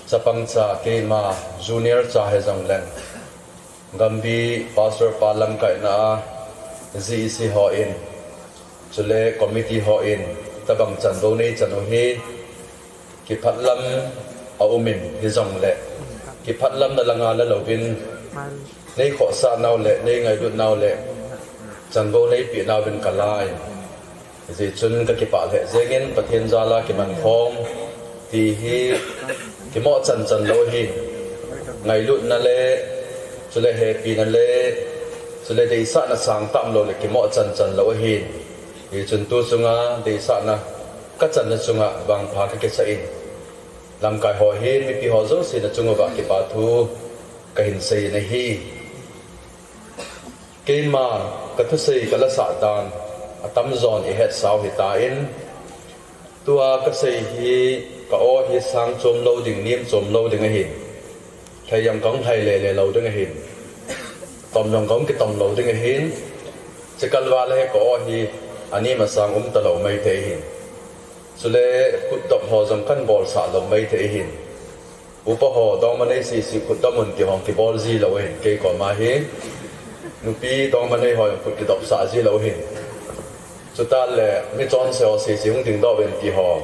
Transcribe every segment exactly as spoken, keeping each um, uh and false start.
Chapang cha keima junior cha hijongleng, Gambih Pastor pa lamkaina a G E C hon, chule committee hon, tabang chanvou neichan u hi, kiphatlam aumin hijongle, kiphatlamna langa lalouvin, neikhohsah nau le, neingailutnau le, chanvou neipeh nauvin kalain. Hijeh chun kakipah lheh jengin Pathen jal a kimankhom ti hi kimoh chanchan lou ahin. Ngailutna le, chule hepina le, chule deisahna sangtah umlou le kimoh chanchan lou ahin. Hichun tu chunga deisahna kachanna chunga vangpha kakisah in, lamkai ho hin mipi ho jouse nachung uva kipa thu kahin seiyin ahi. Keima kathusei kalasah dan atamjon ihetsau hitan, tua kasei hi ka-aw hi sang chom lou ding, nem chom lou ding ahin. Lhai jong kahung lhai lele lou ding ahin. Tom jong kahung kitom lou ding ahin. Chikal val a hi ka-aw hi anem asang umtalou maithei ahin. Chule khutdop ho jong kahin bolsah lou maithei ahin. Upa ho, dongma nei sese khutdom un ti ho kibol ji lou ahin, kei koma hi. Nupi dongma nei ho khut kidopsah ji lou ahin. Chuteng le michonse ho sese hung dingdoh uvin ti ho,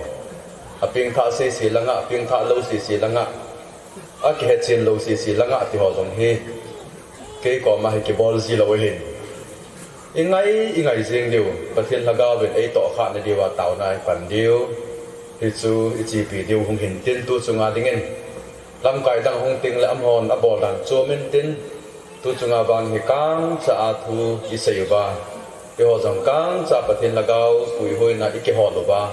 apengthah sese langa, apengthah lou sese langa, akihechen lou sese langa ti ho jong hi kei koma hi kibol ji lou ahin. Ingai, ingai jeng diu, Pathen Lhagaovin eitohkhah nadiuva taona ipan diu, hichu ichepi diu hung hintin, tu chunga dingin lamkai dang hung tengle amahon abol dan chom intin, tu chunga vang hi kangcha a thu isei uva, eiho jong kangcha Pathen Lhagao puihoina ikihol uva,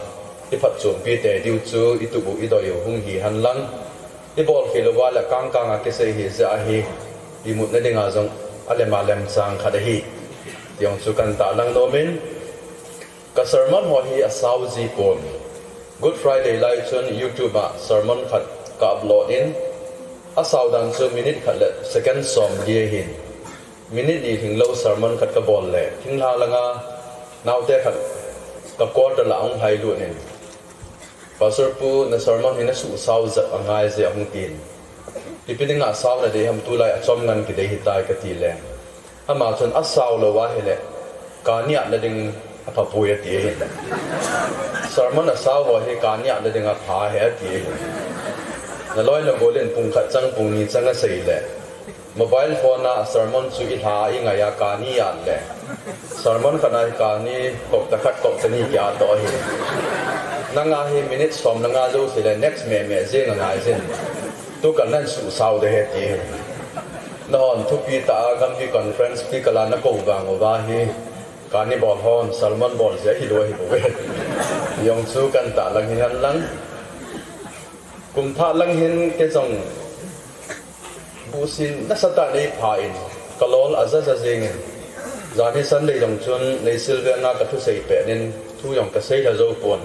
iphatchompi tei diu chu itup u idoi u hung hi henlang. Ibolkhel uva le kangkang a kisei hijeh a hi, imutna dinga jong alem alem chang khat ahi, ti jong chu kahin tahlang nomin, ka sermon ho hi asao ji pon. Good Friday lai chun YouTube a sermon khat ka upload in, asao dan chu minute khat le second somli ahin. Minute ni lhinglou sermon khat kabol le, thinglhang langa naote khat ka quarter lah a hung lhailut in, Pastor pu, na sermon hi nasuhsao jep angai je, ahung tin. Ipi dinga sao nadei ham, tulai achom ngan kidei hitai, kati le, ama chun asao lou ahile kani atna ding aphapoi ati ahin. Sermon asao ho hi kani atna ding apha ahi ati ahin. Naloi nagol in pung khat chang pung ni chang asei le, mobile phone a sermon chu ilha a ingai a kani at le, sermon khat a hi kani kokta khat kokta ni kiat doh ahi. Nanga hi minute som nanga jouse le next mehmeh jeng angai jin. Tukal nan suhsao ding ahi ti ahi. Nahon thupi tah a Gambih conference tikal a nakou vang uva hi, kani bol hon sermon bol jeh ahilou ahibouve. Jong chu kahin tahlang hi henlang. Kumthah lang hin kei jong buhsin nasatah neipha in, kalol ajaja jengin, jan hi Sunday jong chun neisil venga kathusei pet in thu jong kaseilha jou pon.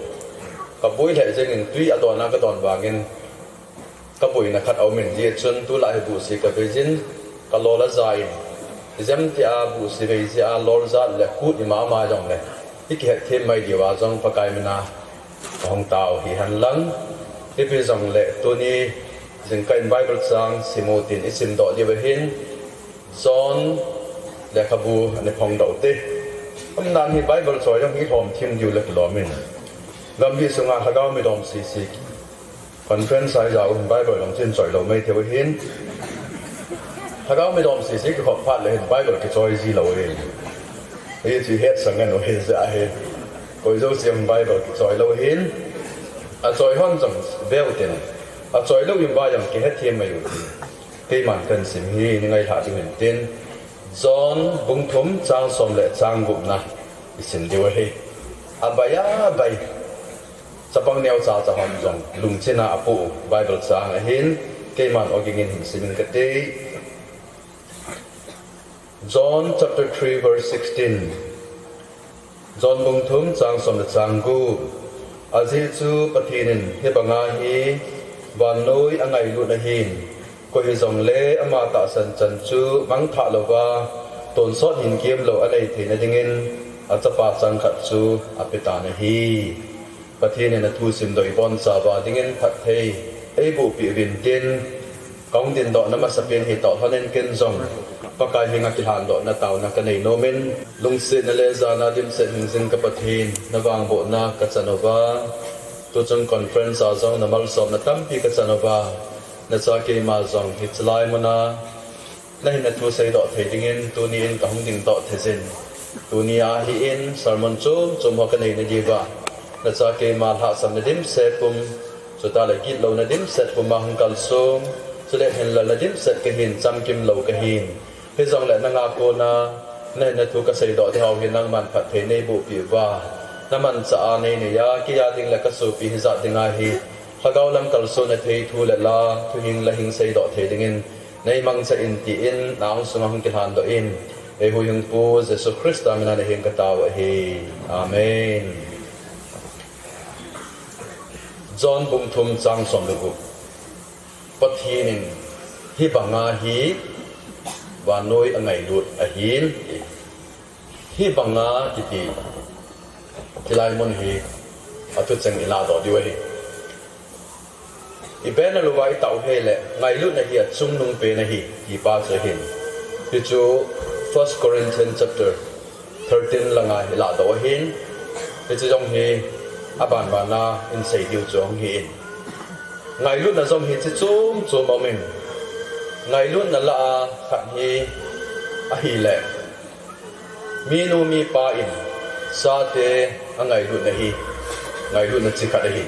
Kaboi lheh jengin twi adon a kadon vangin kaboina khat aumin, hijeh chun tulai hi buhsi kaveijin, kalol aja in, ijemtia buhsi vei jeh a lol jat le khut imama jongle ikihetthem mai diuva jong Pakai mina kahung tao hi henlang. Ipi jongle tuni jingkah in Bible chang simu tin isimdoh diu ahin, John lekhabu ana phongdoh te. Umdan hi Bible choi jong hi lhom thim diu le kilom in, Gambih sunga Lhagao midom sese conference a ijao hin Bible jong chun choilou maithei u ahin. Lhagao midom sese kikhop phat le hin Bible kichoi ji lou ahin. Hichu hetsah ngen u ahi jeh ahi. Koi jouse hin Bible kichoi lou ahin. Achoi hon jong veu tin, achoi lou in uva jong kihethem mai u tin, keiman kahin sim hi neingailhah diu hintin, John bung thum chang som le chang gupna isim diu ahi. Abai abai, chapang neocha cha hon jong lungchina apoh u Bible chang ahin, keiman ogingin hin simin kate. John chapter three verse sixteen. John bung thum chang som le chang gup. Ajeh chu Pathen in hibanga hi vannoi angailut ahin, koi hijongle ama tahsan chan chu mangthah louva tonsot hinkemlou anei theina dingin achapa changkhat chu apetan ahi. Pathen in athu simdoh ibonchauva dingin phatthei eibohpeh uvin tin, kahung dingdohna masapen hi toh lhonin ken jong Pakai henga kilhandohna taona kanei nomin, lungsetna le jana dimset hingjing ka Pathen, navangbohna kachan uva, tuchung conference a jong namalsomna tampi kachan uva, nacha keima jong hiche lai muna nahinna thu seidoh thei dingin tuni in kahung dingdoh thei jin. Tuni ahin sermon chom chom ho kanei nadiuva, nacha keima lhahsamna dimset pum, chuteng le gitlouna dimset puma hung kalsong, chule hinlelna dimset kahin, chamkim lou kahin. Hijongle nanga kona nahinna thu kaseidoh ding ho hi nangman phatthei neibohpeh uva, namanchah a neinei a, kei a ding le kasopi hijat dinga hi lhagao lam kalsonna thei thu le la, thuhing lahing seidoh thei dingin neimangcha in tin na-ong sunga hung kilhandoh in, eihuhhingpu Jesu Christa mina nahin katao ahi. Amen. John bung thum chang som le gup. Pathen in hibanga hi vannoi angailut ahin, hibanga kiti hilai mun hi athucheng ilahdoh diu ahi. Iben alouva itao hile, ngailutna hi achungnung pen ahi, tipa chu ahin. Hichu First Corinthians chapter thirteen langa ilahdoh ahin. Hiche jong hi abanbana isei diu chu hung hi in. Ngailutna jong hi chi chom chom aumin, ngailutna lah a khat hi ahile, minu mipa in chate angailutna hi ngailutna chi khat ahi.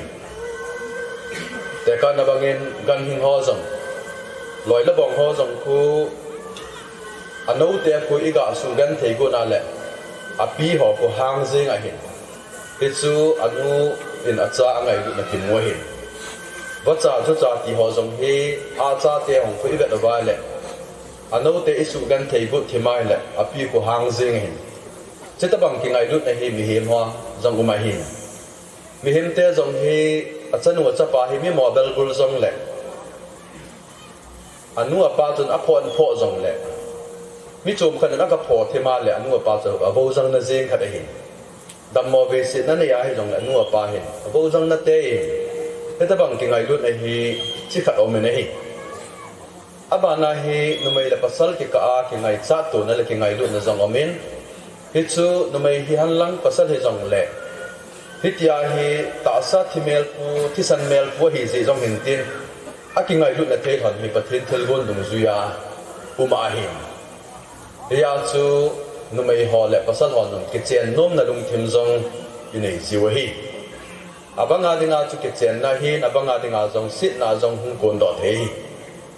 Tekahna bangin ganhing ho jong, loi le bong ho jong khu anoute khu igasuhgenthei got na le api ho khu hang jeng ahin. Hichu anu in acha angailutna kimu ahin. Vacha chucha ti ho jong hi achate hung khu ivet uva le, anoute isuhgenthei got thim ahile api khu hang jeng ahin. Chutobang kingailutna hi mihem ho jong um ahin. Mihemte jong hi achanu achapa hi mi mobel bul jongle, anu apa chun aphoh aphoh jongle, mi chom khat in agaphoh thim a le anu apa chu avoujangna jeng khat ahin. Dammo veisetna nei ahijongle anu apa hin avoujangna tei in. Hitobang kingailutna hi chi khat aumin ahi. Abana hi numei le pasal kikah a kingaichatona le kingailutna jong aumin. Hichu numei hihen lang pasal hijongle, hitia hi tahsa thimelpu, thisan melpu ahijeh jong hintin, akingailutna thei lhon hi Pathen thilgon dungjuia um ahin. Hia chu numei ho le pasal ho nung kichen nomna lungthim jong inei jiu ahi. Abanga dinga chu kichenna ahin, abanga dinga jong setna jong hung kondoh thei ahi.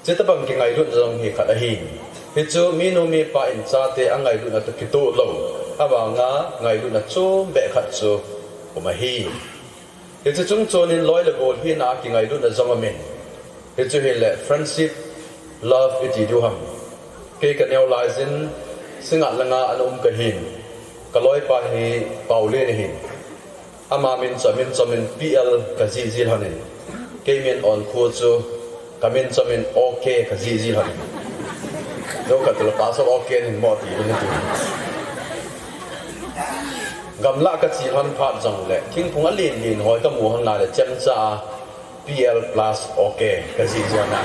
Chutobang kingailutna jong hi khat ahin. Hichu minu mipa in chate angailutna toh kitoh lou, abanga ngailutna chombeh khat chu um ahi. Hiche chung chonin loi le gol hina a kingailutna jong aumin. Hichu hile friendship, love iti diu ham. Kei kaneo laijin Singngat langa ana um kahin. Kaloipa hi Paolen ahin. Ama min chu amin chomin P L kajih jih lhonin, kei min Onkho chu kamin chomin OK kajih jih lhonin. Jokhat tule Pastor OK nin mo ti ding ati. Gamlah kache lhon phat jongle thingphung alen len hoi kamu lhon a le chemcha a P L plus OK kajih jih lhon a,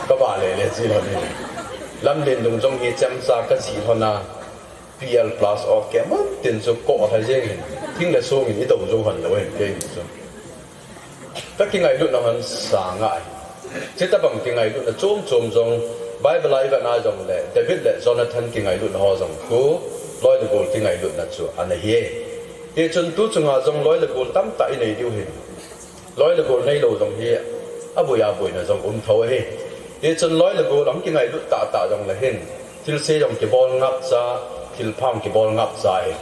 kavale le jih lhonin. Lamlen lung jong hi chemcha kajih lhon a, P L plus OK mun tin chu koh lha jeng in, thing le song in idou jou lhon lou ahin keini chu. Kakingailutna lhon sanga ahi. Chutobang kingailutna chom chom jong Bible a ivet na jongle David le Jonathan kingailutna ho jong khu loi le gol kingailutna chu ana hi e. Hichun tuchunga jong loi le gol tamtah inei diu ahin. Loi le gol neilou jong hi aboi aboina jong um thou ahi. Hichun loi le gol ahung kingailut tahtah jongle hin, thilse jong kibol ngapcha, thilpha jong kibol ngapcha ahi.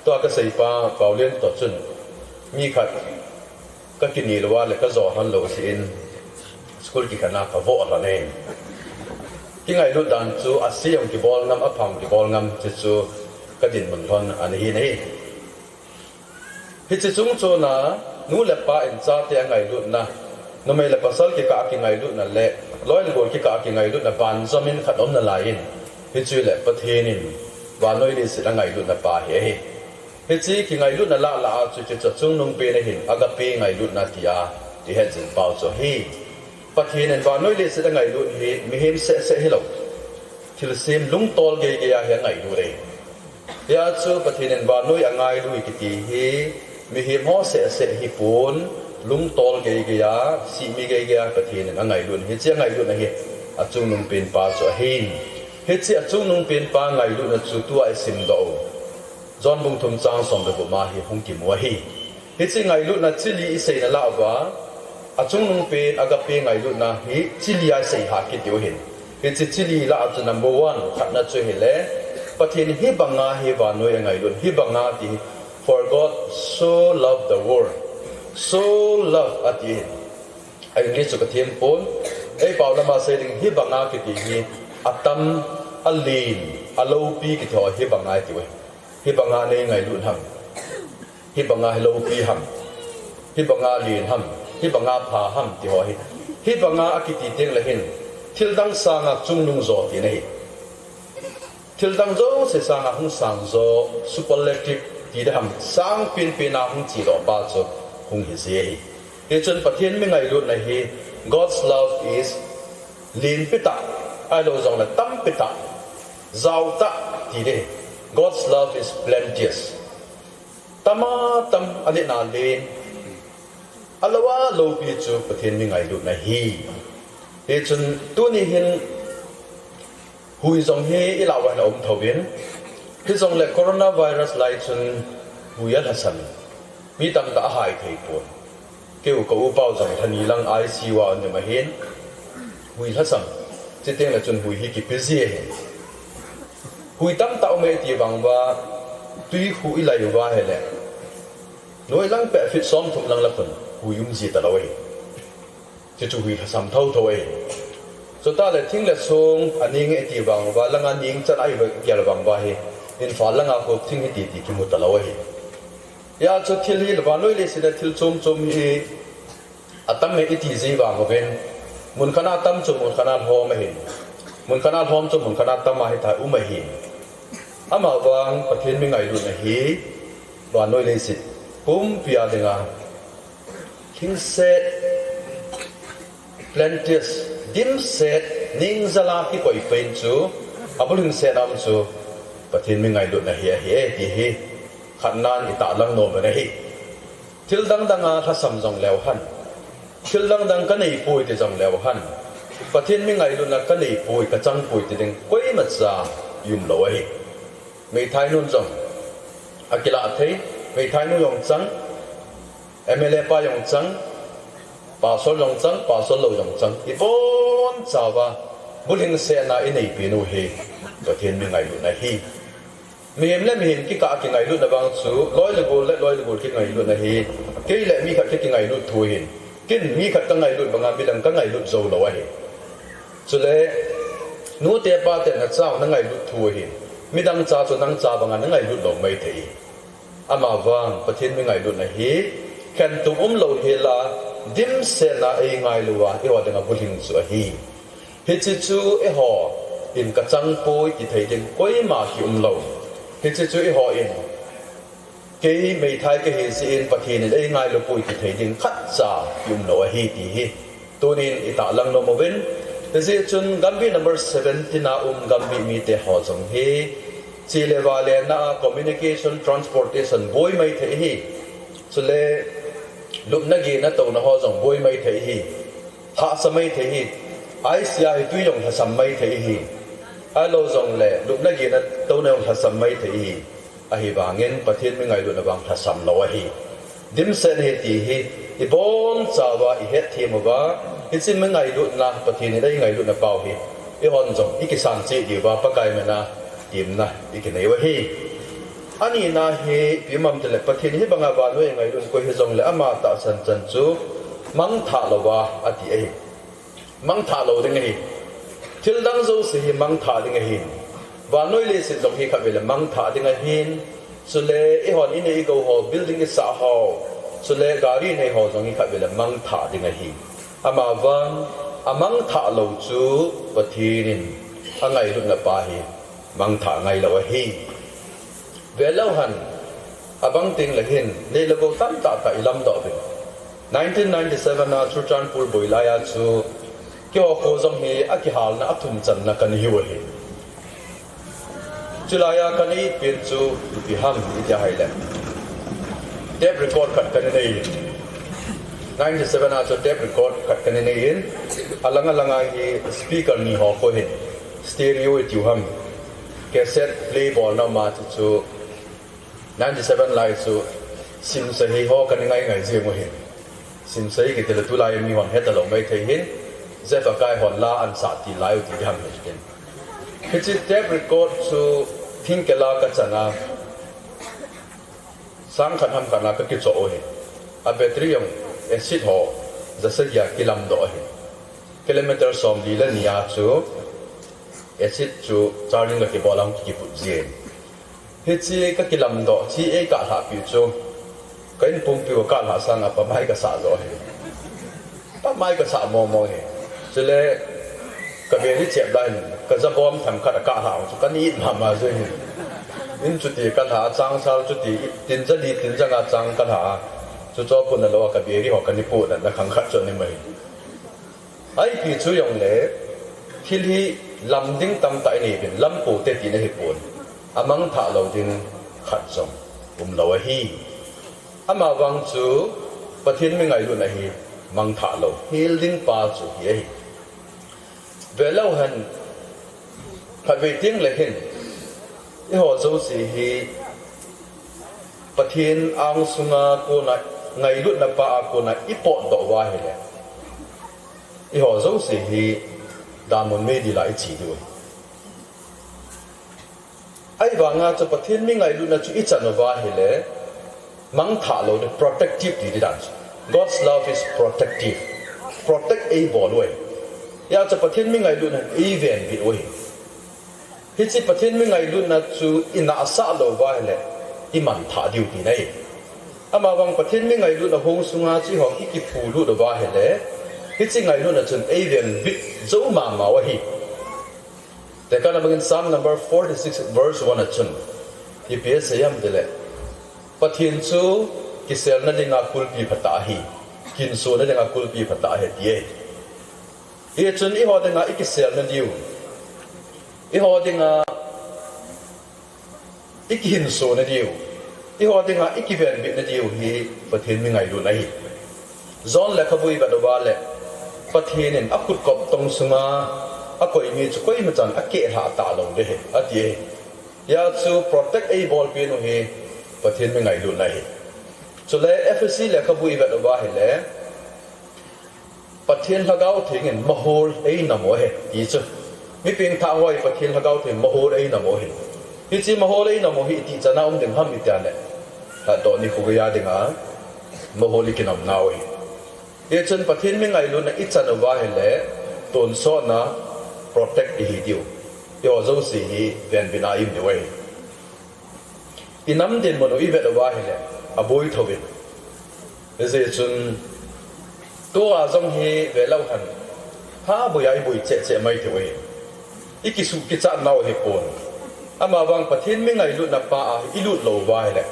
Tua kaseipa Paolen toh chun mi khat kakinel uva le kajo lhon lou jeh in school kikhen a kavoh lhon e. Kingailut dan chu ase jong kibol ngam, apha jong kibol ngam, chuchu kadinmun lhon ana hi ahi. Hiche chung chona nu le pa in chate angailutna, numei le pasal kikah a kingailutna le loi le gol kikah a kingailutna banjomin khat aum nalaiyin, hichu hile Pathen in vannoi leiset angailutna pa hi ahi. Hiche kingailutna lah lah a chu kicha chungnung pen ahin agape ngailutna tia ihet jing pau chu ahi. Pathen in vannoi leiset angailut hi mihem seh seh hilou, thilsem lungtol gei gei a hi angailut e. Hia chu Pathen in vannoi angailut kiti hi mihem ho seh seh hipon, lungtol gei gei a, simi gei gei a Pathen in angailut, hiche angailutna hi achungnung pen pa chu ahin. Hiche achungnung pen pa ngailutna chu tua isimdoh u John bung thum chang som le gup ma hi hung kimu ahi. Hiche ngailutna chi li isei nalai uva, achungnung pen agape ngailutna hi chi li a isei hah kit diu ahin. Hiche chi li lah a chu number one, khatna chu hile, Pathen hibanga hi vannoi angailut, hibanga ti hi, for God so loved the world. So loved ati ahin. A English chu kathem pon. Ei pao lama sei ding, hibanga kiti hi atam, alen, aloupi kiti ho hibanga iti uve. Hibanga nei ngailut ham. Hibanga hi loupi ham. Hibanga len ham. Hibanga pha ham ti ho hi. Hibanga akiti teng le hin, thildang sanga chungnung jo tina ahi. Thildang jouse sanga hung sang jo, superlative ti ding ham, sang penpen a hung chedoh pa chu hung hiji ahi. Hichun Pathen mi ngailutna hi, God's love is lenpi tah, ahilou jongle tampi tah, jao tah ti ding. God's love is plenteous. Tama tam, aletna len, alou a loupi chu Pathen mi ngailutna ahi. Hichun tuni hin hui jong hi ilah uva hin aum thouvin, hijongle coronavirus lai chun hui alhasam in, mi tamtah ahai thei pon. Keu ka u pau jong lhani lang I C U a um ahin, hui lhasam, chuteng le chun hui hi kipe ji ahin. Hui tamtah um e ti vang uva, twi khu ilai uva hile, noi lang peh feet somthum lang lah khun hui um ji talou ahi. Chuchu hui lhasam thotho ahi. Chuteng le thing le song aning e ti vang uva, langa ning chan ahi uva gel vang uva hi, Imphal langa khu thing hi titi kimu talou ahi. Hia chu thil hi, vannoi leiset a thil chom chom hi atam e iti ji vang uvin, mun khat a tam chu mun khat a lhom ahin, mun khat a lhom chu mun khat a tam a hita um ahi. Amavang Pathen mi ngailutna hi vannoi leiset pumpi a dinga lhingset, plenteous, dimset, ningjal a kikoi pen chu, abul lhingset a um chu Pathen mi ngailutna hi ahi e ti hi khatnan itahlang nom u ahi. Thil dangdang a lhasam jong leu hen, thil dangdang kaneipoi ti jong leu hen, Pathen mi ngailutna kaneipoi, kachangpoi ti ding koimacha ium lou ahi. Meithai nun jong akilah thei, meithai nu jong chang, M L A pa jong chang, pastor jong chang, pastor lou jong chang, ibonchauva bulhingsetna ineipen u hi Pathen mi ngailutna ahi. Mihem le mihem kikah a kingailutna vang chu, loi le gol le loi le gol kingailutna ahi. Kei le mi khat kikingailut thu ahin, ken mi khat kangailut banga midang kangailut jou lou ahi. Chule nute pate nachaona ngailut thu ahin, midang cha chu nang cha banga nangailut lou maithei. Amavang Pathen mi ngailutna hi khentup umlou hel a, dimsetna eingailu a, eiho dinga bulhing chu ahi. Hiche chu eihon kachangpoi ti thei ding koima kium lou. Hiche chu eihon kei meithai kahi jeh in Pathen in eingailupoi ti thei ding khatcha kium lou ahi ti hi tunin itahlang nom uvin. Hijeh chun Gambih number seventeen a um Gambih mite ho jong hi, che le vale na a communication, transportation boi maithei ahi. Chule lupna gehna touna ho jong boi maithei ahi. Lhahsa maithei ahi. Aisia hi twi jong lhasam maithei ahi. Ahilou jongle lupna gehna touna jong lhasam maithei ahi. Ahivangin Pathen mi ngailutna vang lhasam lou ahi. Dimset ahi ti hi ibonchauva ihetthem uva, hiche mi ngailutna, Pathen in eingailutna pau hi eihon jong ikisan cheh diuva Pakai mina temna ikinei u ahi. Anina hi ipi ham itile, Pathen hibanga vannoi a ngailut koi hijongle ama tahsan chan chu mangthah louva ati ahi. Mangthah lou ding ahi. Thildang jouse hi mangthah ding ahin, vannoi leiset jong hi khatvei le mangthah ding ahin, chule eihon inei igou ho, building isah ho, chule gari inei ho jong hi khatvei le mangthah ding ahi. Amavang amangthah lou chu Pathen in angailutna pa hi mangthah ngailou ahi. Velou hen, abang tengle hin nei le gou tamtah tah ilamdoh uvin. Nineteen ninety-seven a Churachandpur boi laiya chu Keiho kho jong hi akihalna athum channa kana hiu ahi. Chulai a kana it pen chu ipi ham iti ahile, tape record khat kana nei in. Ninety-seven a chu tape record khat kana nei in. Alang alang a hi speaker ni ho kho hin, stereo itiu ham, cassette play bolna ma chu chu ninety-seven lai chu simsei ho kana ngai ngai jing u hin. Simsei kiti le tulai mi hon heta lou mai thei hin. Jeff Akai hon la an sa ti lai u ti ham hin. Hiche tape record chu thingkela kachana, sang khat ham khat na kakichoh u hin. A battery jong acid ho jasagi a kilamdoh u hin. Kilometer somli le ni a chu acid chu charging kakibol a hung kikiput jin. Hiche kakilamdoh chu eikahlhah pi chu, ka inpumpiu kahlhah sanga pamai kasah joh hi. Pamai kasah momo hi. Chule ka battery chep lai hin, kajabom themkhat a kahlhah chu kana it mama jeng hi. In chuti kalha a, changsal chuti tinja li tinja nga chang kalha a. Chuche puna lou a ka battery ho kana puna na khang khat chu ni mai. Ipi chu jongle, thil hi lam ding tamtah inei uvin, lam poute tina hipon, amangthah lou ding khat jong umlou ahi. Amavang chu Pathen mi ngailutna hi mangthah lou, hel ding pa chu hi ahi. Velou hen, khatvei teng le hin, eiho jouse hi Pathen angsunga kona, ngailutna pa a kona ipotdoh uva ahile, eiho jouse hi damun meidil a iche diu ahi. Ahivanga chu Pathen mi ngailutna chu ichan uva ahile, mangthah lou ding, protective ti ding dan chu. God's love is protective. Protect eibol u ahi. Hijeh chun Pathen mi ngailutna eivenbit u ahi. Hiche Pathen mi ngailutna chu inahsah lou uva ahile, imanthah diu tina ahi. Amavang Pathen mi ngailutna hung sunga chu eiho ikiphulut uva ahile, hiche ngailutna chun eivenbit jou mama u ahi. Tekahna bangin Psalm number forty-six verse one a chun ipi asei ham itile, Pathen chu kiselna dinga kulpi phatah ahi, kihinsona dinga kulpi phatah ahi, ati e. Hichun eiho dinga ikiselna diu, eiho dinga ikihinsona diu, eiho dinga ikivenbitna diu hi Pathen mi ngailutna ahi. John lekhabu ivet uva le, Pathen in akhut kop tong sunga akoi mi chu koimachan akehlhah talou ding ahi, ati ahi. Hijeh chun protect eibolpi u hi Pathen mi ngailutna ahi. Chule Ephesi lekhabu ivet uva ahile, Pathen Lhagao Theng in mahol einam u ahi, ti chu. Mi pengthah ho hi Pathen Lhagao Theng in mahol einam u ahi. Hiche mahol einam u hi itih chana um ding ham itile, lhatdoh nikho geiya dinga mahol ikinam nau ahi. Hichun Pathen mi ngailutna ichan uva ahile, tonsot na protect ihi diu, eiho jouse hi venbitna i-um diu ahi. Inam dinmun u ivet uva ahile, aboi thouvin. Hijeh chun, tua jong hi velou hen, haboi a iboi cheh cheh mai thei u ahi. Ikisuh kichat nau ahipon. Amavang Pathen mi ngailutna pa a ilut lou uva ahile,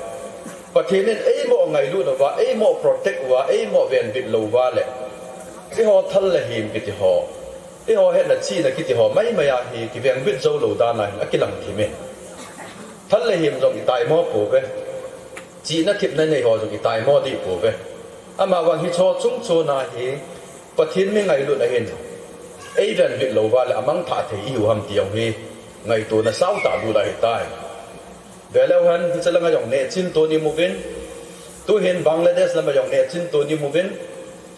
Pathen in eimo ngailutna uva, eimo protect uva, eimo venbit lou uva le, eiho thal le him kiti ho, eiho hetna chihna kiti ho maimai a hi kivengbit jou lou dan a hin akilang thim e. Thal le him jong itaimo pouve. Chihna thepna nei ho jong itaimo deh pouve. Amavang hicheho chungchon a hi Pathen mi ngailutna hin eivenbit lou uva le amangthah thei ihiu ham ti jong hi ngaitona saotah lut ahitai. Veleu hen, hiche langa jong nehchin ton imuvin, tuhin Bangladesh lama jong nehchin ton imuvin,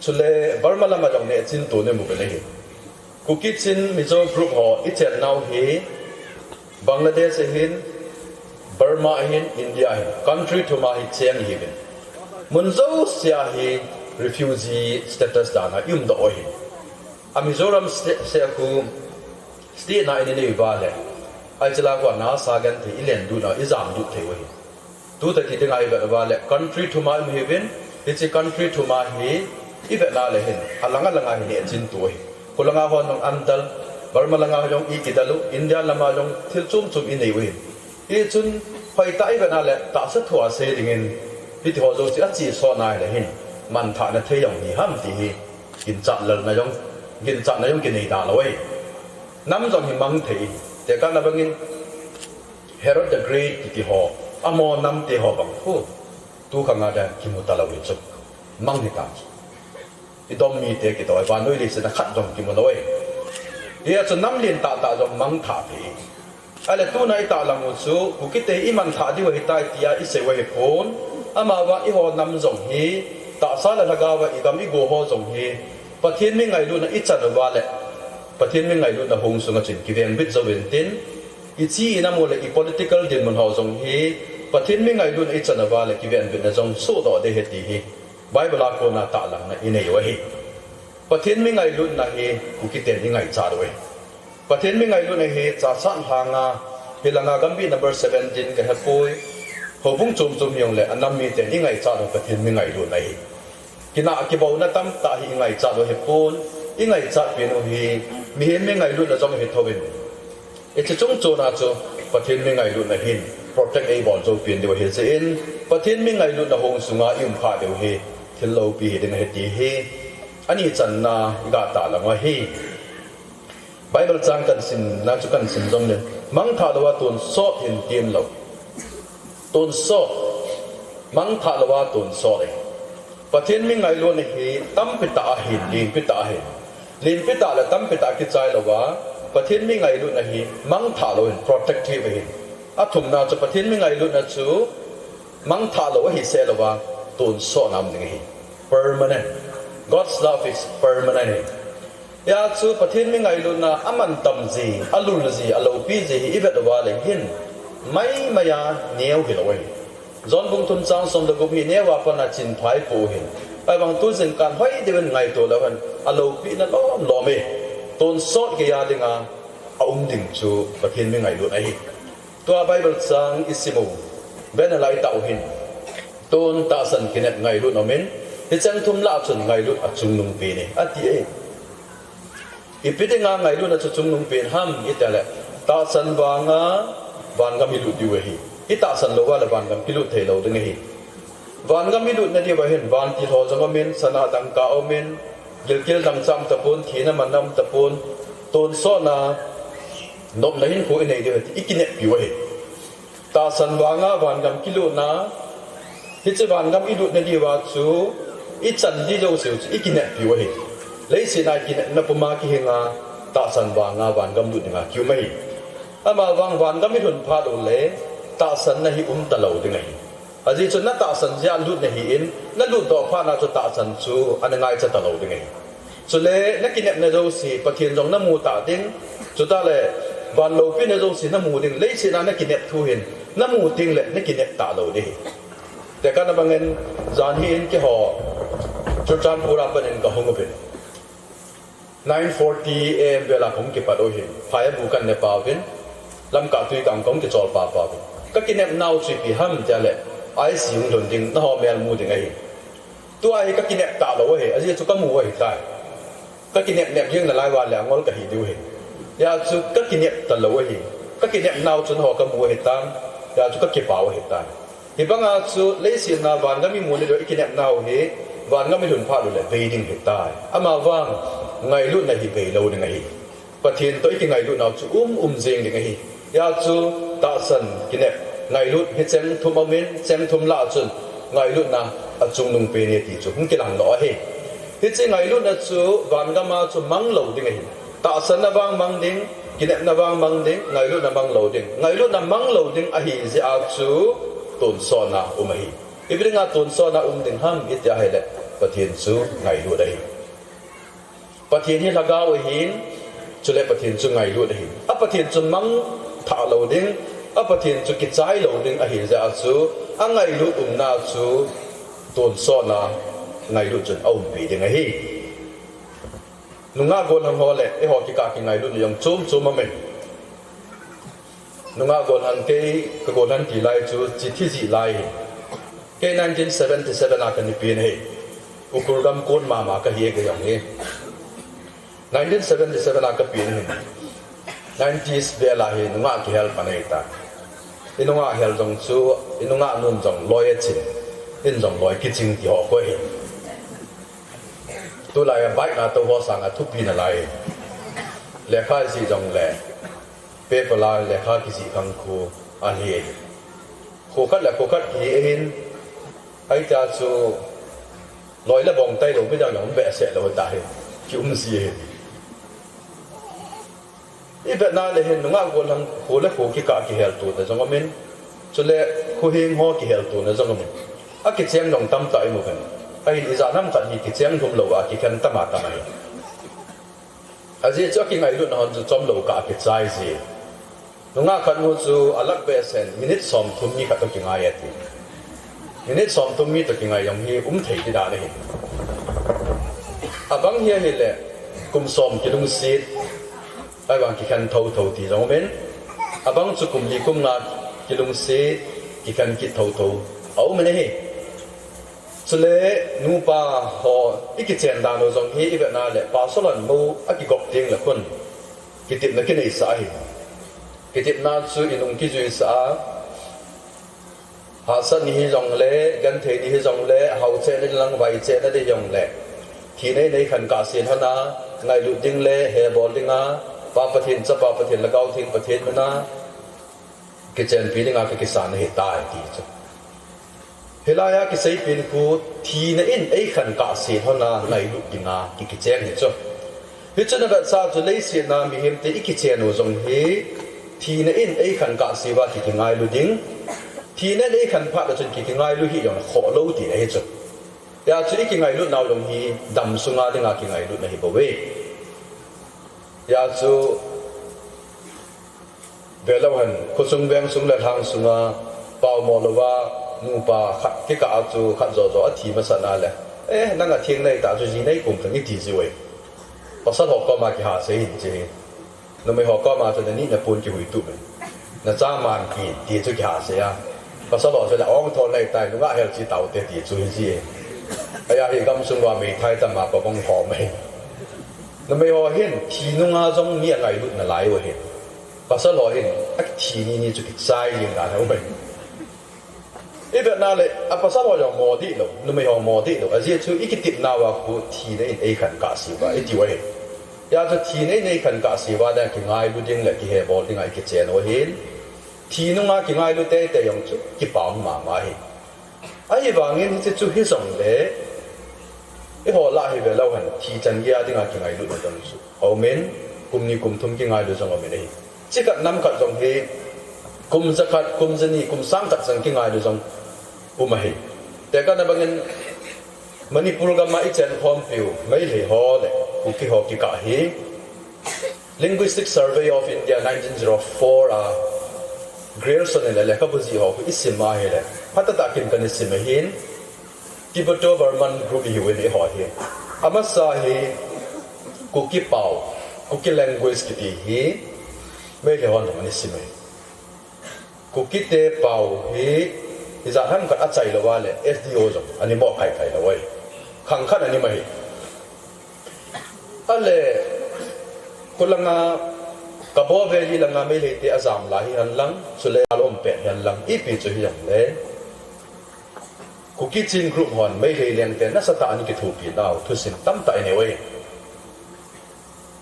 chule Burma lama jong nehchin ton imuvin ahi. Kuki Chin Mizo group ho ichennau hi Bangladesh ahin, Burma ahin, India ahin, country thuma hi cheng ihiuvin. Mun jousea hi refugee status dana iumdoh u ahin. A Mizoram state, state khu state na inei uva le, hiche lah a khu ana sa genthei, ilenlut na, ijamlut thei u ahi. Tuta ti dinga ivet uva le, country thuma ihiuvin, hiche country thuma hi ivetna le hin, alanga langa hi nehchin to ahi. Khulanga hon jong andal, Burma langa jong ikidal u, India lama jong thil chom chom inei u ahi. Hichun, hoitah ivetna le, tahsa thu asei dingin, hitiho jouse achesotna hile hin, manthahna thei jong hi ham ti hi, ginchat lalna jong Ginchatna jong kinei da lou e. Nam jong hi mang thei. Tekahna bangin Herod the Great kiti ho, amaho nam te ho bang khu, tu khang a dia kimu talou hi chu. Mang hi ta chu. I dom mite kitoh, vannoi leiset a khat jong kimu lou e. Hia chu nam lentah tah jong mang tha thei. Ahile tuna i tahlang u chu, Kukite i manthah diu ahitai tia i sei u ahipon, amavang eiho nam jong hi, tahsa le lhagao a i gam i go ho jong hi, Pathen mi ngailutna i chan uva le, Pathen mi ngailutna hung sunga chun kivengbit jou intin, i chi i nam u le i political dinmun ho jong hi, Pathen mi ngailutna i chan uva le kivengbitna jong sohdoh ding ahi ti hi. Bible a kona tahlangna i nei u ahi. Pathen mi ngailutna hi Kukiten i ngaichat u ahi. Pathen mi ngailutna hi Chassad lhanga, hilanga Gambih number seventeen ka hepoi, houbung chom chom hijongle anam miten i ngaichat u Pathen mi ngailutna hi. Kinah kibouna tamtah hi i ngaichat u ahipon, i ngaichat pen u hi mihem mi ngailutna jong ahi thouvin, hiche chung chona chu Pathen mi ngailutna hin protect eibol jou pen diu ahi jeh in, Pathen mi ngailutna hung sunga i um kha diu hi thil loupi hi ding ahi ti hi ani channa i ga tahlang u ahi. Bible chang kan simna chu kan sim jongle, mangthah louva tonsot hin tem lou. Tonsot. Mangthah louva tonsot e. Pathen mi ngailutna hi tampi tah ahin, lenpi tah ahin. Lenpi tah le tampi tah kichai louva, Pathen mi ngailutna hi mangthah lou ahin, protective ahin. Athumna chu Pathen mi ngailutna chu mangthah lou ahi seh louva, tonsotna um ding ahi. Permanent. God's love is permanent ahi. Hia chu Pathen mi ngailutna amantam ji, alul ji, aloupi ji hi i vet uva le hin, maimai a neo hilou ahi. John bung thum chang som le gup hi neo a pat a chinphai pou ahin. Ahivang tu jingkah hoi deuin ngaito leu hen, aloupina lom lom e. Tonsot geiya dinga aum ding chu Pathen mi ngailutna ahi. Tua Bible chang i sim u, banner la i tah u hin, ton, tahsan, kinep, ngailut aumin, hicheng thum lah chun ngailut achungnung pen e, ati e. Ipi dinga ngailutna chu chungnung pen ham itile, tahsan vanga vangam ilut diu ahi. I tahsan louva le vangam kilut theilou ding ahi. Vangam ilutna diuva hin vantil ho jong aumin, sana dangka aumin, gilkel dangchah um tapon, thina manna um tapon, tonsotna, nopna hinkho inei diu ahi ti i kineppiu ahi. Tahsan vanga vangam kilutna, hiche vangam ilutna diuva chu ichan di jouseu chu i kineppiu ahi. Leiset a kinepna puma kihinga, tahsan vanga vangam lut dinga kium ahi. Amavang vangam ilhun phat ule, tahsanna hi um talou ding ahi. Ajeh chu na tahsan jeh a lut nahin, na lutdoh phat na chu tahsan chu ana ngaicha talou ding ahi. Chule na kinepna jouse Pathen jong namu tah ding, chutah le van loupina jouse namu ding, leiset a na kinep thu hin namu tengle na kinep talou ding ahi. Tekahna bangin, jan hi in keiho Churachandpur a pat in kahung uvin, nine forty A M vel a kahung kipat u ahin, phai abu kanne pauvin, Lamka Tuikang kahung kichol pa pauvin. Kakinepnau chu ipi ham tile, I C U hung lhun ding, nangho mel mu ding ahi. Tua hi kakinep talou ahi, ajeh chu kamu ahitai. Kakinep nep jeng nalai uva le angol kahi diu ahi. Hijeh chun kakinep talou ahi. Kakinepnau chu nangho kamu ahitan, hijeh chun kakipah u ahitai. Hibanga chu leiset a vangam imu nadiu ikinepnau hi, vangam ilhun phat ule bei ding ahitai. Amavang, ngailutna hi beilou ding ahi. Pathen toh ikingailutnau chu um um jeng ding ahi. Hijeh chun tahsan, kinep, ngailut hicheng thum aumin, cheng thum lah chun ngailutna achungnung pen e ti chu hung kilangdoh ahi. Hiche ngailutna chu vangam a chu manglou ding ahi. Tahsanna vang mang ding, kinepna vang mang ding, ngailutna manglou ding. Ngailutna manglou ding ahijeh a chu tonsotna um ahi. Ipi dinga tonsotna um ding ham iti ahile, Pathen chu ngailut ahi. Pathen hi lhagao ahin, chule Pathen chu ngailut ahin. A Pathen chu mangthah lou ding, a Pathen chu kichai lou ding ahijeh a chu, angailut umna chu tonsotna ngailut chun aumpi ding ahi. Nungah gollhang ho le eiho kikah a kingailutna jong chom chom aumin. Nungah gollhang, kei kagolhang ti lai chu chithi jih lai ahi. Kei nineteen seventy seven a kani pen ahi. Ukhrul gam kon mama kahi e kei jong hi. Nineteen seventy seven a kapen ahin. Nineties vel a hi nungah kihel pan ahitai. I nungah hel jong chu, i nungah nun jong loi achin, in jong loi kiching ti ho khu ahi. Tulai a bike na tou ho sanga thupi nalai. Lekha ijih jongle, paper la lekha kijih khang khu ahi. Kho khat le kho khat kihi ahin, ahi ta chu loi le bong tailou midang jong um behseh lou tahi. Kium ji ahi. I vetna le hin nungah gollhang kho le kho kikah kiheltona jong umin, chule kho hing ho kiheltona jong umin. Akicheng jong tamtah imu uvin. Ahin ijat ham khat hi kicheng lhum lou a kikhen tama tam ahi. Ajeh chu akingailutna hon chu chomlou kah akichai ji. Nungah khat nu chu alak behseh in minute somthum mi khat toh kingai ati. Minute somthum mi toh kingai jong hi um thei ti dan ahi. Abang hi ahile kum som kilungset, ahivang kikhen thotho ti jong umin. Abang chu kum li kum nga kilungset, kikhen kit thotho aumin ahi. Chule nupa ho i kichen dan u jong hi i vetna le pastor hon mo akigop teng le khun kitepna kineisah ahi. Kitepna chu inung kijuisah a, hahsat ni hijongle, genthei ni hijongle, hao cheh ni lang vai cheh na ni jongle, thi nei nei khan kahse lhon a, ngailut ding le hebol dinga Pa Pathen, Chapa Pathen, Lhagao Theng Pathen mina kichenpi dinga kakisan ahitai ti chu. Hilai a kiseipi in khu thina in eikhen kahse lhon a ngailut dinga ki, kicheng hi chu. Hichu navetsah chu leiset a mihemte i kichen u jong hi thina in eikhen kahse uva ki, kingailu ding. Thina in eikhen phat le chun ki, kingailu hih jong khoh lou tina ahi chu. Hijeh chun i kingailutnau jong hi dam sunga dinga kingailutna hi bouve. Hijeh chun velou hen, khosung vengsung le lhang sunga paomo louva nupa khat kikah a chu khat jojo athi masat na le, eh, nang atheng nahi tah chu ji nei kum kang iti jiuve. Pasal ho koma kihasei hin che. Numei ho koma chu nani napon kihuitup in, nacha man kin ti chu kihasei a. Pasal ho chu le ong thol nahi tai, nungah hel chi taute ti chu hi ji. Ahi a hi gamsung uva meithai tama pabang ho mai. Numei ho hin thi nunga jong mi angailut nalai u hin. Pasal ho hin athi nini chu kichai jing dan aum e. I vetna le, a pasal ho jong mo dih lou, numei ho mo dih lou. Ajeh chu i kitepna uva khu thina in eikhen kahse uva i tiu ahi. Hijeh chun thina in eikhen kahse uva dinga kingailu ding le kihebol dinga i kichen u ahin. Thi nunga kingailu teitei jong chu kipah mama ahi. Ahivangin hiche chu hijongle, eiho lah hi velou hen, thi chan geiya dinga kingailutna jong chu aumin, kum ni kum thum kingailu jong aumin ahi. Chikhat namkhat jong hi kum jakhat, kum jani, kum sangkhat chan kingailu jong um ahi. Tekahna bangin Manipur gam a i chenkhompiu Meitei ho le Kuki ho kikah hi Linguistic Survey of India nineteen zero four a Grierson in alekhabu jih ho khu i sim a ahile, phatah tah kin kana sim ahin, Tibeto-Burman group ihiuvin eiho hi. Amasa hi Kuki pao, Kuki language kiti hi Meitei hon jong ana sim ahi. Kukite pao hi ijat ham khat achai louva le S D O jong ana mo khai khai lou ahi. Khang khat ana um ahi. Ale, khulanga, Kabaw Valley langa Meiteite ajam lai hihen lang, chule alom pet hihen lang, ipi chu hijongle, Kuki Chin group hon Meitei lengte nasatah in kithopi nau thusim tamtah inei uve.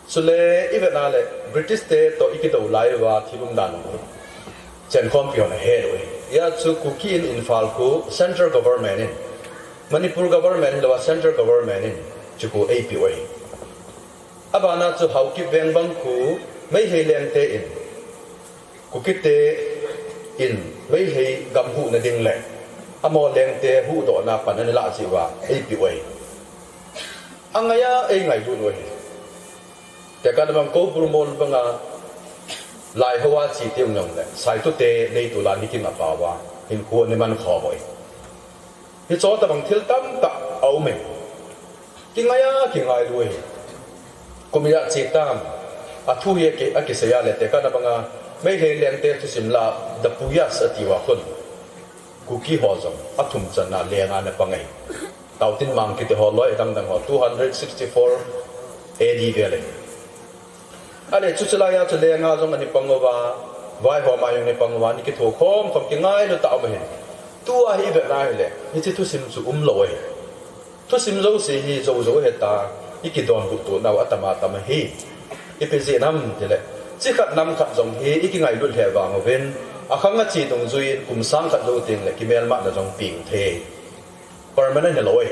Chule i vetna le British te toh i kidou lai uva thil umdan u chenkhompi hon ahet uve. Hijeh chun Kuki in Imphal khu central government in, Manipur government hilouva central government in chu khu eipeh uve. Abana chu Haokip veng bang khu Meitei lengte in Kukite in Meitei gam huhna ding le amaho lengte huhdohna pan ana lah jeh uva eipeh uve. Angaiya eingailut uve. Tekahna bang Koubru mol banga Lai houva che teng jongle Saitute neitul'a ana kimat uva hinkho ana man khom uve. Hiche tobang thil tamtah aume. Kingaiya kingailu ahi. Kum ijat che tam. Athu hi aki, akiseiya le tekahna banga Meitei lengte thusim lah a Dapuyas atiuva khun Kuki ho jong athum channa lenga ana pang ahi. Taotinmang kiti ho loi dangdang ho two hundred sixty-four A D vel ahi. Ale chuche laiya chu lenga jong ana pang uva, vaihoma jong ana pang uva, ana kithokhom khom kingailu tah aum ahin. Tua hi ivetna hile hiche thusim chu umlou ahi. Thusim jouse hi jou jou ahi ta, i kidonbut to nau atama tama hi. Ipi jeh ham tile, chi khat nam khat jong hi i kingailut lheh vang uvin, akhang a chi dungjui in kum sang khat jou teng le kimelmahna jong peng thei. Permanent hilou e.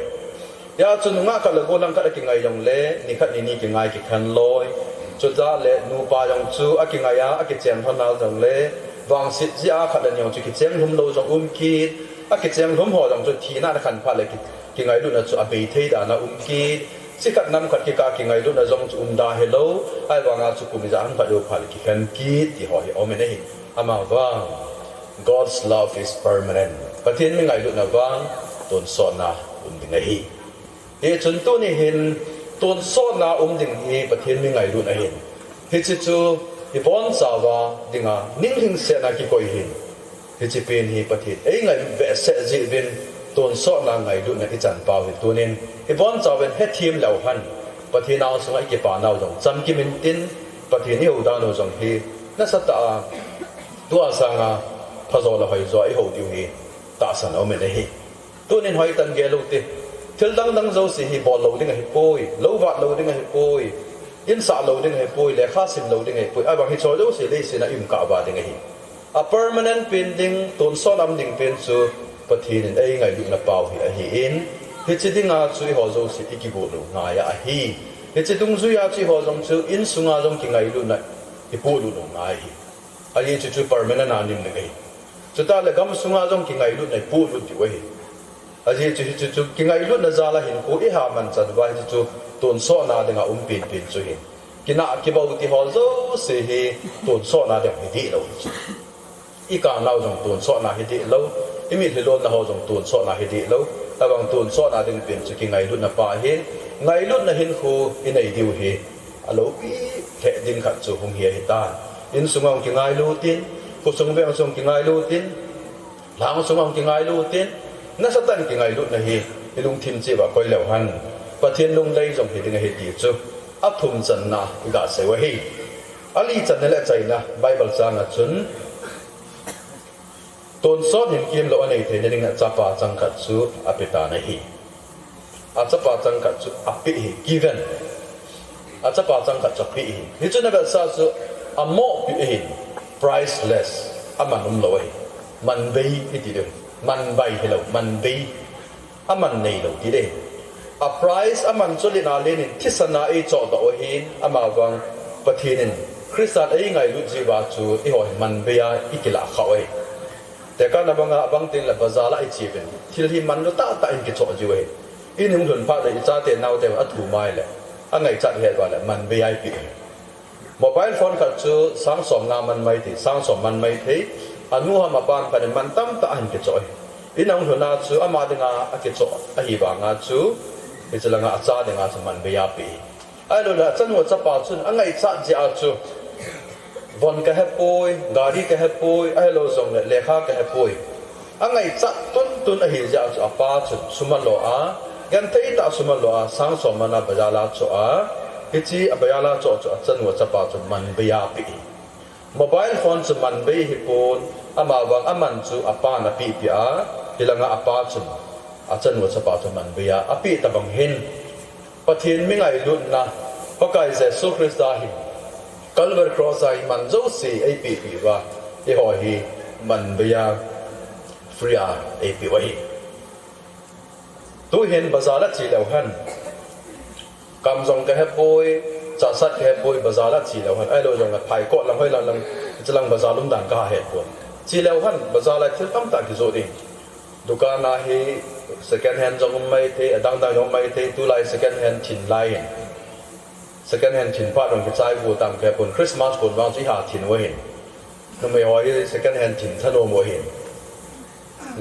Hia chu nungah khat le gollhang khat a kingai jong le, ni khat ni ni kingai kikhen loi. Chuta le nupa jong chu a kingai a, a kicheng lhon a jong le, vangset jeh a khat le ni jong chu kicheng lhum lou jong um kit. A kicheng lhum ho jong chu thina a khan phat le ki, kingailutna chu abei thei dan a um kit. Chi khat nam khat kikah a kingailutna jong chu um da hilou. Ahivang a chu kum ijat ham khat jou phat le kikhen kit ti ho hi aum in ahi. Amavang, God's love is permanent. Pathen mi ngailutna vang tonsotna um ding ahi. Hichun tuni hin tonsotna um ding hi Pathen mi ngailutna ahin. Hiche chu i bonchauva dinga ning lhingsetna kikoi ahin. Hiche pen hi Pathen ei ngailut behseh jeh uvin tonsotna ngailutna i chan pau hi tunin i bonchauvin hethem leu hen. Pathen angsunga i kipa nau jong chamkim intin, Pathen i hou dan u jong hi nasatah a tua sanga phajo le hoijo a i hou diu hi tahsan a um in ahi. Tunin hoitah in gel u hite. Thil dang dang jouse hi bol lou ding ahipoi, lou vat lou ding ahipoi, in sah lou ding ahipoi, lekha sim lou ding ahipoi. Ahivang hicheho jouse leiset a i um kah uva ding ahi. A permanent pen ding, tonsot um ding pen chu Pathen in ei ngailutna pau hi ahin, hiche dinga chu eiho jouse i kigot u ngai a ahi. Hiche dungjui a chu eiho jong chu insunga jong kingailutna i polut u ngai ahi. Ajeh chu chu permanent a nim ding ahi. Chutah le gamsunga jong kingailutna i polut diu ahi. Ajeh chu hichu chu kingailutna jal a hinkho i ha man chan uva hichu chu tonsotna dinga um pen pen chu ahi. Kinah kibou ti ho jouse hi tonsotna ding hi dih lou chu. I kah nau jong tonsotna hi dih lou, i mitlhi lonna ho jong tonsotna hi dih lou, ahivang tonsotna ding pen chu kingailutna pa ahin, ngailutna hinkho i nei diu hi aloupi lheh ding khat chu hung hi ahitan. Insunga hung kingailut in, khosung veng sung kingailut in, lhang sunga hung kingailut in, nasatah in kingailutna hi i lungthim cheh uva koi leu hen, Pathen lunglhai jong hi ding ahi ti chu athum channa i gasei u ahi. Ali channa le achaina Bible chang a chun, tonsot hinkho lou anei theina dinga chapa changkhat chu apetan ahi. Achapa changkhat chu apeh ahi, given. Achapa changkhat chu apeh ahi. Hichu navetsah chu amohpi ahi, priceless, aman umlou ahi. Manbei iti diu. Manbai hilou, manbei. Aman neilou ti ding. A price aman chu len a len in thisan a eichohdoh u ahin, amavang Pathen in Christan eingailut jeh uva chu eiho hi manbei a ikilah khah u ahi. Tekahna banga abang teng le bazar a iche uvin, thil hi manlu tahtah in kichoh jiu ahi. In hung lhun phat le ichate naote athum a ahile, angaichat het uva le manbei a ipeh ahi. Mobile phone khat chu sang som nga man maithei, sang som man maithei, anu ham apa ham khat in man tamtah ahin kichoh ahi. In ahung lhun a chu ama dinga akichoh ahivanga chu, hiche langa acha dinga chu manbei a apeh ahi. Ahilouleh achanu achapa chun angaichat jeh a chu, von kahepoi, gari kahepoi, ahilou jongle lekha kahepoi. Angaichat tuntun ahi jeh a chu apa chun sum alo a, genthei tah sum alo a, sang som man a bazar a achoh a, hiche a bazar a achoh chu achanu achapa chu manbei a apeh ahi. Mobile phone chu manbei hipon, amavang aman chu apan apehpeh a, hilanga apa chun achanu achapa chu manbei a apeh tobang hin, Pathen mi ngailutna, Pakai Jesu Christa hin Calvary Cross a iman jouse eipehpeh uva, eiho hi manbei a, free a eipeh u ahi. Tuhin bazar a che leu hen, kamjong kahepoi, chahsat kahepoi, bazar a che leu hen, ahilou jongle phaikot lang hoilang lang, hiche lang bazar umdan kahet pon. Che leu hen, bazar a thil tamtah kijot in, dukan a hi second hand jong um maithei, adang dang jong um maithei, tulai second hand thin lai in, second hand thin phat jong kichai gu tam kahepon, Christmas kon vang chu iha thin u ahin. Numei ho hi second hand thin thanom u ahin.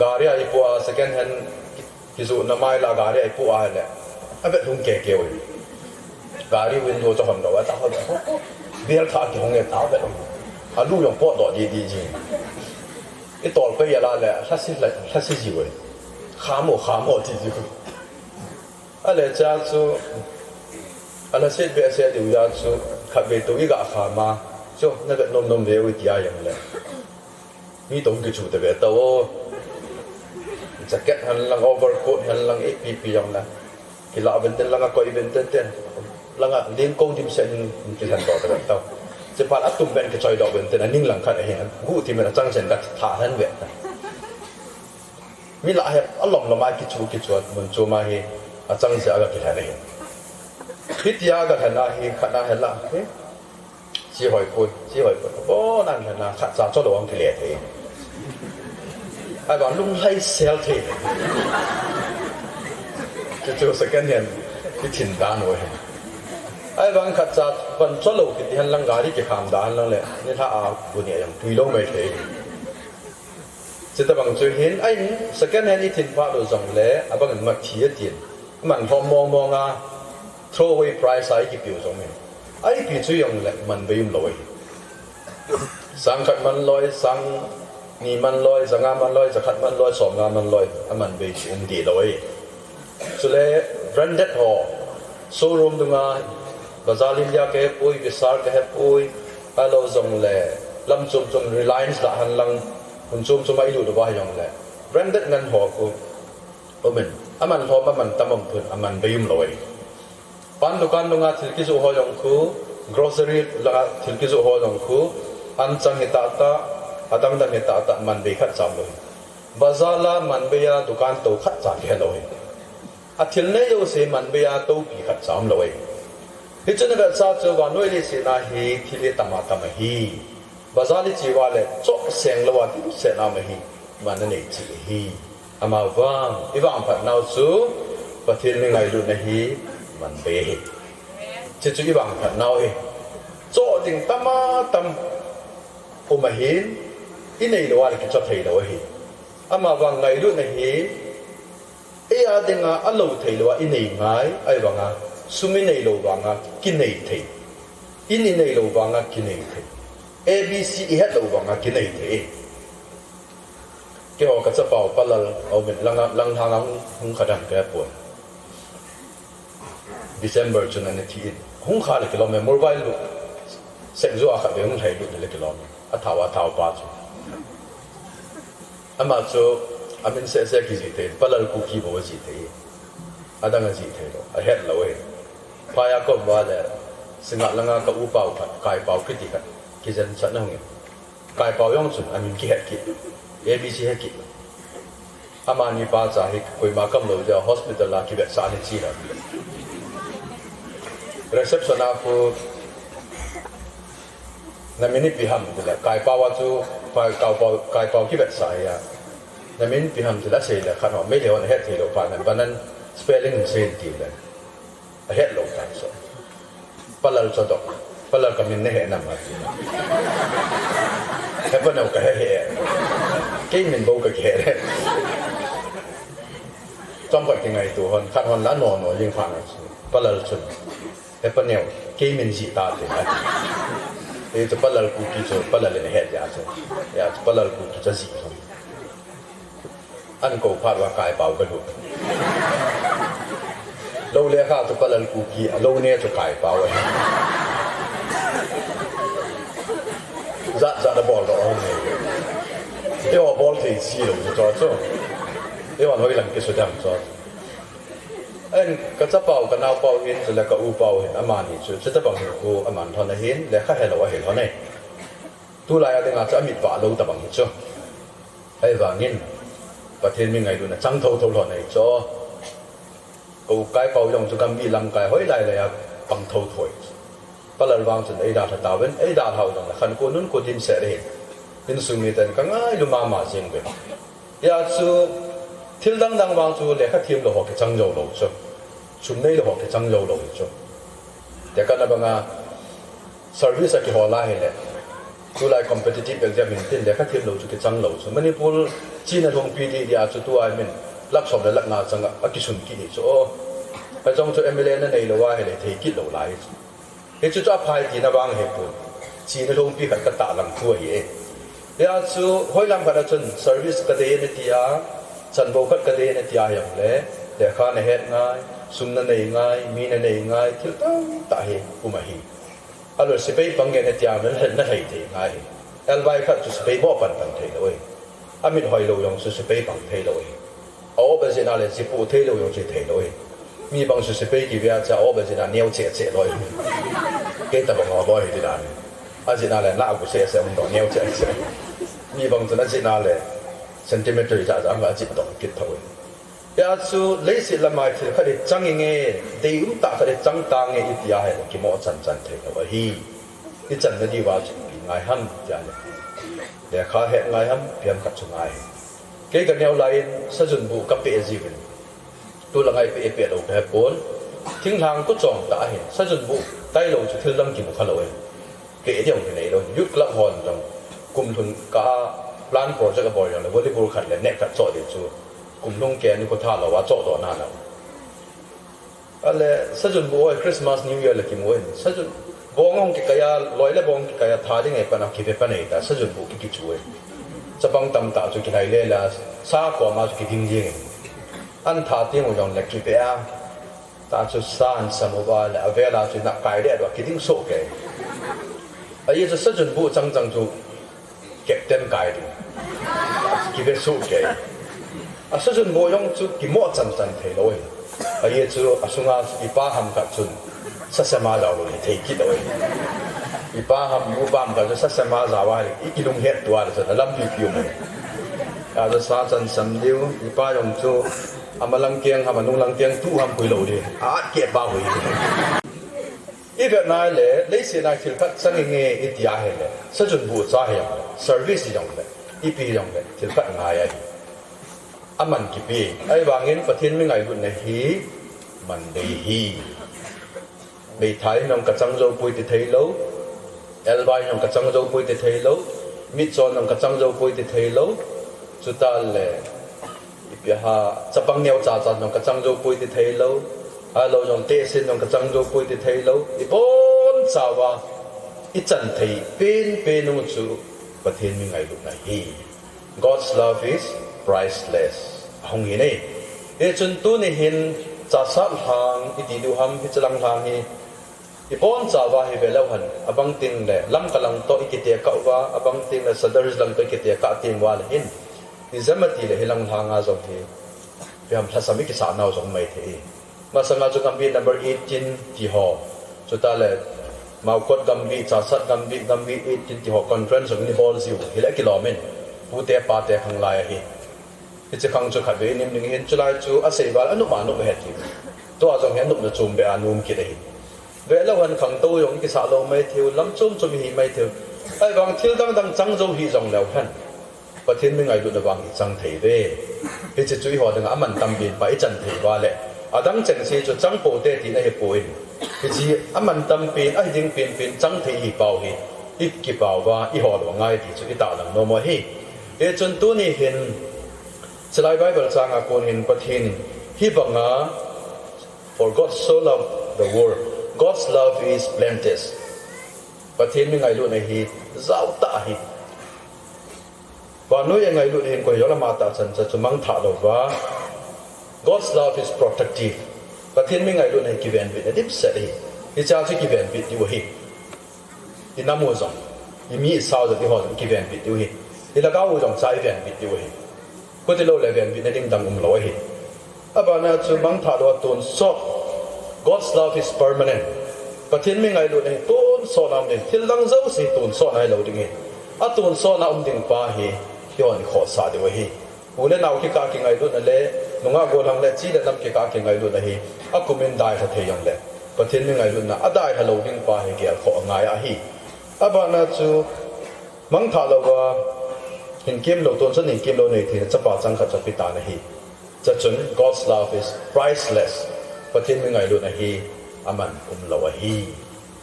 Gari a ipoh a second hand ki, kijohna mai la gari a ipoh a ahile, avet lhung keke u ahi. Gari window chu hon lou a, ta hon, bel thah kihong e, ta vet lhung. Alu jong potdoh didi jing. Itolpeh a la le lhase, lhase jiu ahi. Kham o, kham o ti jiu. Ahile chea chu, alhaset behseh diu jeh a chu, khatvei tou iga kham a, chu, navet nomnom veu iti a jongle, mi toh kichu tave tao. Jacket hen lang, overcoat hen lang, ipi pi jongle, Kilah uvin tin, langa koi uvin tin tin. Langa ling ko dim sen in kilhen doh ta tau. Chephat atum ben kichoi doh uvin tin, aning lang khat ahin. Gu ti men achang sen ka tha hen ve ta. Mi lah he alom lom a kichu kichu mun chu ma hi achang sen a kilhen ahin. Hitia kalhen a hi khat na he la. He. Chi hoi pui, chi hoi pui. Bo nan na khat cha cho lo ang kile thei. Ai ba lung lai sel thei. Chu chu second hand ki thin dan wo he. Ai ba khat cha pan cho lo ki ti han lang gari ki kham dan lang le. Ni tha a bu ni yang tui lo mai thei. Chita bang chu hin, ai second hand i thin pha lo jong le, abang in mat thi a tin. Man hom mong mong a, throw away price a i kipiu jong hin. Ai pi chu jong le, man bei um lo ai. Sang khat man loi, sang ni man loi, za nga man loi, za khat man loi, som nga man loi, a man bei chu um di lo ai. Chule branded ho, showroom dunga, Bazaar India ka he pui, Vishal ka he pui, alo jong le, lam chum chum Reliance lah han lang, hun chum chum a i lut uva jong le. Branded ngen ho khu, umin, aman ho, aman tam um thun, aman bei um lo ai. Pan dukan dunga thil kijoh ho jong khu, grocery langa thil kijoh ho jong khu, an chang hi ta ta, adang dang hi ta ta, man bei khat cham lo ai. Bazaar la man bei a dukan to khat cha kihe lo ai. A thil nei jouse man bei a topi khat cham lo ai. Hichun a vetsah chu vannoi leiset a hi thil hi tam a tam ahi. Bazaar i chi uva le choh seng lo a dimset na ma hi man a nei chi hi. Ama vang, i vangphat nau chu Pathen mi ngailutna hi man bei hi. Chi chu i vangphat nau hi. Choh ding tam a tam um ahin, i nei lo a le kichoh thei lo ahi. Ama vang ngailutna hi Ei a dinga a lo thei lo a i nei ngai, ai vanga, sum i nei lo vanga, ki nei thei. In i nei lo vanga, ki nei thei. A B C i het lo vanga, ki nei thei. Keiho ka chapau Palal, a umin langa, lang hanga hung, hung kha dam ka pon. December chun ana thi in. Hung kha le kilom e, mobile lu. Sek zo a kha be hung thei lu le kilom e. A thau, a thau pa chu. Ama chu, a min seh seh kijih thei, Palal Kuki bou ajih thei. Adang ajih thei lou, ahet lou ahi. Phai a ka um uva le, Singngat langa ka u pau khat, Kaipau kiti khat, kijen chat na hung in. Kaipau jong chun, a min kihet kit, A B C het kit. Amani pa cha hi, koima kam lou jeh a, hospital a kivetsah ni chi la. Reception a khu, Na min ipi ham tile, Kaipau a chu, Pai-, Kaipau, Kaipau kivetsah ahi a. Na min ipi ham tile, asei le khat ho, Meitei hon ahet thei lou pa, na banan spelling in sei in tile. Ahet lou ta so. Palal Chodok. Palal ka min nahe nam ati. He pa nau ka he he. Kei min bou ka kihe le. Chomkhat kingaito hon, khat hon la no no jing pha na chu. Palal chun. He pa neo, kei min jih ta te, ati. Hichu Palal Kuki chu, Palal in ahet jeh a chu. Hijeh a chu Palal Kuki chu ajih lhon. An kou phat uva Kaipau ka lut. Lou lekha chu Palal Kuki, a lou ne chu Kaipau ahi. Jat jat a bol doh ahi. Eiho bol thei ji lou chu chu. Eiho hoi lang kisudam chu. Ahin, ka chapau, ka naopau hin, chule ka upau hin, amani chu, chuti bang hin khu, aman lhon ahin, lekha helou ahi lhon e. Tulai a dinga chu amit vah lou tabang hi chu. Ahivangin, Pathen mi ngailutna chang thotho lhon ahi chu. Ka u Kaipau jong chu Gambih lamkai hoilai lai a pang thotho ahi chu. Palal vang chun eidalha tauvin, eidalha u jongle khankho nunkho dimset ahin. Insung miten ka ngailu mama jeng uvin. Hijeh a chu, thil dang dang vang chu lekha them lou ho kichang jou lou chu. Sum nei lou ho kichang jou lou chu. Tekah na banga service a kihol a hile. Tulai competitive exam in tin lekha them lou chu kichang lou chu. Manipur Chin a lhungpi ding ding a chu tua min lakh som le lakh nga chang a, akisun kit hi chu. O. Hijong chu M L A na nei lou a hile thei kit lou lai chu. Hichu chu aphai tina vang ahipon. Chin a lhungpi khat ka tahlang thu ahi e. Hijeh a chu hoilam khat a chun service ka dei nati a, chanvo khat ka dei nati a hijongle, lekha na het ngai, sum na nei ngai, mi na nei ngai, thil tamtah hi um ahi. Ahilou le sepai pang nge nati a na, na lhai thei ngai ahi. Elbai khat chu sepai mo pan pan thei lou ahi. Amit hoi lou jong chu sepai pang thei lou ahi. A-op ajeh na le, ji poh thei lou jong chu thei lou ahi. Mi bang chu sepai kive a cha o ba jina neo che che loi. Kei tabang o loi hi ti dan. A jina le na gu se se um do neo che che. Mi bang chu na jina le centimeter ja ja ma ji do kit tho. Ya chu leiset lamai thil khat hi chang inge, dei um ta khat hi chang ta nge i ti a he kimo chan chan thei lo ahi. I chan na diu a chu pi ngai ham ti a le. Lekha he ngai ham, pian khat chu ngai. Kei ka neo lai in, sajun bu ka pe ji vin. Tu la ngai pe pe lo ka he pon. Thinglhang ku chong ta ahin, sajun bu tai lo chu thil dang kimu kha lo e. Pe diu ki nei lo. Youth club hon dang. Kum lhun ka plan project a bol yang le volleyball khat le net khat cho de chu. Kum lhung ke ni ko tha lo wa cho do na na. Ale, sajun bu oi Christmas New Year le kimu in. Sajun bong ong ki kaya, loi le bong ki kaya tha ding e pa na ki pe pa nei ta, sajun bu ki ki chu e. Chapang tam ta chu ki lai le la, sa ko ma chu ki ding ding e. An tha ting u jong le ki pe a. Ta chu sa an sam u ba le, a vela chu na kai le do ki ding so ke. A ye chu sajun bu chang chang chu captain kai ding. Ki ve su ke. A sajun bu jong chu kimo chan chan thei lo e. A ye chu a sunga i pa ham khat chun sa sema jao lo thei ki lo e. I pa ham mu pam khat chu sa sema jao a i ki lung het tua le sa lampi piu mo. A chu sa chan sam diu, i pa jong chu ama lang kiang ham, a nung lang kiang tu ham pui lo di. A ke pa hui. I ve nai le, leiset nai thil khat chang inge i ti a he le, sajun bu cha he jong le, service jong le, i pi jong le, thil khat ngai ahi. A man ki pi, ai vangin Pathen mi ngai lut na hi, man dei hi. Mei thai nong ka chang jo pui ti thei lo, el vai nong ka chang jo pui ti thei lo, mit chon nong ka chang jo pui ti thei lo, chu ta le, Ipi ha, chapang neo cha cha nong ka chang jo pui ti thei lo. A lo jong te sin nong ka chang jo pui ti thei lo. I bon cha va, i chan thei pen pen u chu Pathen mi ngai lut na hi. God's love is priceless. Hung hi nei. E chun tu ni hin cha sat hang, i ti du ham hi chalang hang hi. I bon cha va hi ve lo han, a bang ting le, lam ka lang to i ki te ka va, a bang ting le, sadar lang to i ki te ka ting va le hin. Ni zama ti le hi lang hanga jong hi, pi ham thasam i kisa nau jong mai thei. Masanga chu Gambih number eighteen ti ho. Chuta le, Maukot Gambih, Chasat Gambih, Gambih eighteen ti ho conference jong ni bol jiu. Hi le kilom in. Pute pate khang lai hi. Hiche khang chu khat ve nim ning hin chu lai chu a sei val a num a num he ti. Tua jong hi a num na chum be a num kit ahi. Ve lo han khang to jong kisa lo mai thei u lam chum chum hi mai thei u. Ai vang thil dang dang chang jo hi jong leu han. Pathen mi ngailutna vang hi chang thei ve. Hiche chu eiho dinga aman tampen pa i chan thei va le. Adang cheng se chu chang po te tina hi poi. Hiche aman tampen, ahi ding penpen chang thei hi pau hi. I kipau va, eiho lo ngai ti chu i tahlang nom u ahi. Hichun tuni hin, chulai Bible chang a kon hin Pathen in, hibanga, "For God so loved the world." God's love is plenteous. Pathen mi ngailutna hi jao tah ahi. Vannoi a ngailut hin koi jong le ama tahsan chan chu mangthah lou va. God's love is protective. Pathen mi ngailutna hi kivenbitna dimset ahi. Hiche chu kivenbit diu ahi. I nam u jong, i mi i sa u jong, eiho jong kivenbit diu ahi. I lhagao u jong cha i venbit diu ahi. Khuti lou le venbitna ding dang um lou ahi. Abana chu mangthah lou a tonsot. God's love is permanent. Pathen mi ngailutna hi tonsot a um ding, thil dang jouse tonsot a hi lou ding ahi. A tonsot a um ding pa hi, eiho i khohsah diu ahi. U le nao kikah a kingailutna le, nungah gollhang le chi le nam kikah a kingailutna hi, a kum in dailha thei jong le, Pathen mi ngailutna a dailha lou ding pa hi gelkhoh angai ahi. Abana chu, mangthah lou va, hinkho lou, tonsot hinkho lou nei theina chapa changkhat chu apetan ahi. Chuchun, God's love is priceless. Pathen mi ngailutna hi aman um lou ahi.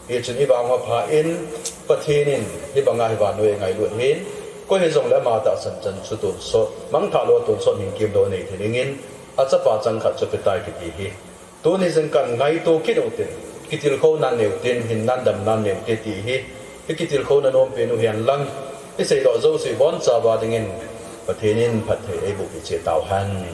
Hichun i vang uva pha in, Pathen in, hibanga hi vannoi a ngailut hin, koi hijong le ama tahsan chan chu tonsot, mangthah lou tonsot hinkho lou nei thei dingin, achapa changkhat chu apetai kiti hi. Tuni jingkah ngaito kit u tin, kitilkhou nan neu tin, hinnan damnan neu te ti hi, i kitilkhou na nompen u hihen lang, i seidoh jouse ibonchauva dingin, Pathen in phatthei eiboh peh cheh tauhen.